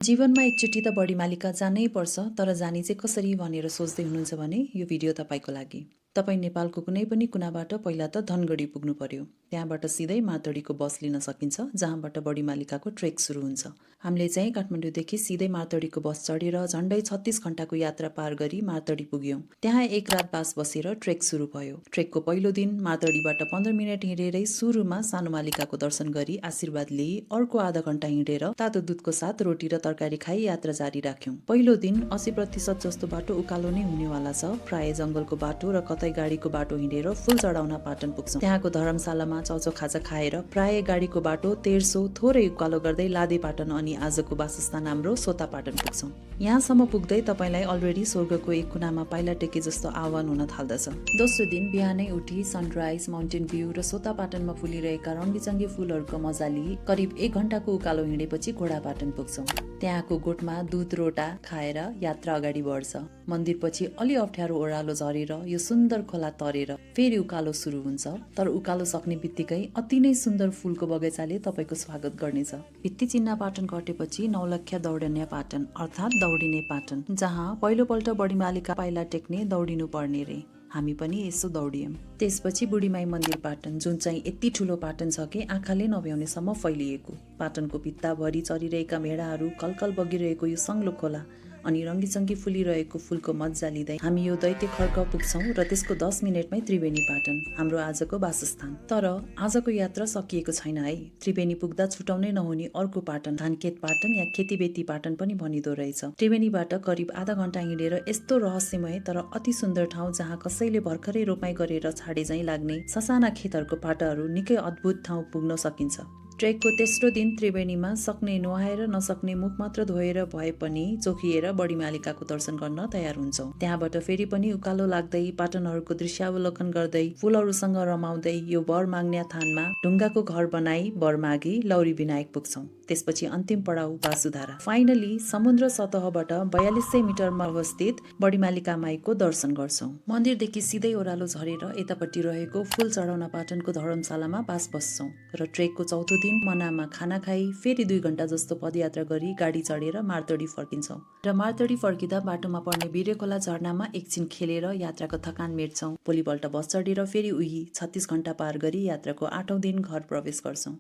जीवनमा एकचोटि त बढी मालिका जानै पर्छ, तर जाने चाहिँ कसरी भनेर सोच्दै हुनुहुन्छ भने यो भिडियो तपाईँको लागि। तपाईँ नेपालको कुनै पनि कुनाबाट पहिला त धनगढी पुग्नु पर्यो। त्यहाँबाट सिधै मातडीको बस लिन सकिन्छ, जहाँबाट बढी मालिकाको ट्रेक सुरु हुन्छ। हामीले चाहिँ काठमाडौँदेखि सिधै मातडीको बस चढेर झन्डै 36 घण्टाको यात्रा पार गरी मातडी पुग्यौँ। त्यहाँ एक रात बास बसेर ट्रेक सुरु भयो। ट्रेकको पहिलो दिन मातडीबाट 15 मिनट हिँडेरै सुरुमा सानो मालिकाको दर्शन गरी आशीर्वाद लिई अर्को आधा घण्टा हिँडेर तातो दुधको साथ रोटी र तरकारी खाई यात्रा जारी राख्यौं। पहिलो दिन 80% जस्तो बाटो उकालो नै हुनेवाला छ। प्राय जंगलको बाटो र कतै गाडीको बाटो हिँडेर फूल चढाउन पाटन पुग्छौं। त्यहाँको धर्मशालामा चाउचाउ खाजा खाएर प्राय गाडीको बाटो तेर्सो थोरै उकालो गर्दै लादे पाटन अनि आजको वासस्थान हाम्रो सोता पाटन पुग्छौं। यहाँसम्म पुग्दै तपाईलाई अलरेडी स्वर्गको एक कुनामा पाइला टेके जस्तो आह्वान हुन थाल्दछ। दोस्रो दिन बिहानै उठी सनराइज, माउन्टेन भ्यू र सोता पाटनमा फुलिरहेका रङ्गीचङ्गी फूलहरूको मजा लिई करिब 1 घण्टाको उकालो हिँडेपछि घोडा पाटन पुग्छौं। त्यहाँको गोठमा दुध रोटा खाएर यात्रा अगाडि बढ्छ। मन्दिरपछि अलि अप्ठ्यारो ओह्रालो झरेर यो सुन्दर खोला तरेर फेरि उकालो सुरु हुन्छ। तर उकालो सक्ने बित्तिकै अति नै सुन्दर फूलको बगैँचाले तपाईको स्वागत गर्नेछ। भित्ती चिन्ना पाटन कटेपछि नौलख्या दौडन्या पाटन अर्थात् दौडिने पाटन, जहाँ पहिलोपल्ट बढी मालिका पाइला टेक्ने दौडिनु पर्ने रे। हामी पनि यसो दौडियौं। त्यसपछि बुढीमाई मन्दिर पाटन, जुन चाहिँ यति ठुलो पाटन छ कि आँखाले नभ्याउनेसम्म फैलिएको। पाटनको भित्ताभरि चरिरहेका भेडाहरू, कलकल बगिरहेको यो सङ्लो खोला अनि रङ्गीचङ्गी फुलिरहेको फूलको मज्जा लिँदै हामी यो दैत्य खर्क पुग्छौं र त्यसको 10 मिनेटमै त्रिवेणी पाटन, हाम्रो आजको वासस्थान। तर आजको यात्रा सकिएको छैन है। त्रिवेणी पुग्दा छुटाउनै नहुने अर्को पाटन, धानखेत पाटन या खेतीबेती पाटन पनि भनिदो रहेछ। त्रिवेणीबाट करिब आधा घण्टा हिँडेर यस्तो रहस्यमय तर अति सुन्दर ठाउँ, जहाँ कसैले भर्खरै रोपाई गरेर छाडे झैं लाग्ने ससाना खेतहरूको पाटाहरू, निकै अद्भुत ठाउँ पुग्न सकिन्छ। ट्रेकको तेस्रो दिन त्रिवेणीमा सक्ने नुहाएर नसक्ने मुख मात्र धोएर भए पनि चोखिएर बढी मालिकाको दर्शन गर्न तयार हुन्छौं। त्यहाँबाट फेरि पनि उकालो लाग्दै पाटनहरूको दृश्यावलोकन गर्दै फूलहरूसँग रमाउँदै यो वर माग्ने थानमा ढुङ्गाको घर बनाई वर मागी लौरी विनायक पुग्छौं। त्यसपछि अन्तिम पडाउ वासुधारा। फाइनली समुद्र सतहबाट 4200 मिटरमा अवस्थित बढी मालिका माईको दर्शन गर्छौं। मन्दिरदेखि सिधै ओह्रालो झरेर यतापट्टि रहेको फूल चढाउन पाटनको धर्मशालामा बास बस्छौं र ट्रेकको चौथो दिन मनामा खाना खाई फेरि 2 घण्टा जस्तो पदयात्रा गरी गाडी चढेर मार्तडी फर्किन्छौं। र मार्तडी फर्किँदा बाटोमा पर्ने वीर्यखोला झरनामा एकछिन खेलेर यात्राको थकान मेट्छौं। भोलिपल्ट बस चढेर फेरि उही 36 घण्टा पार गरी यात्राको 8औं दिन घर प्रवेश गर्छौं।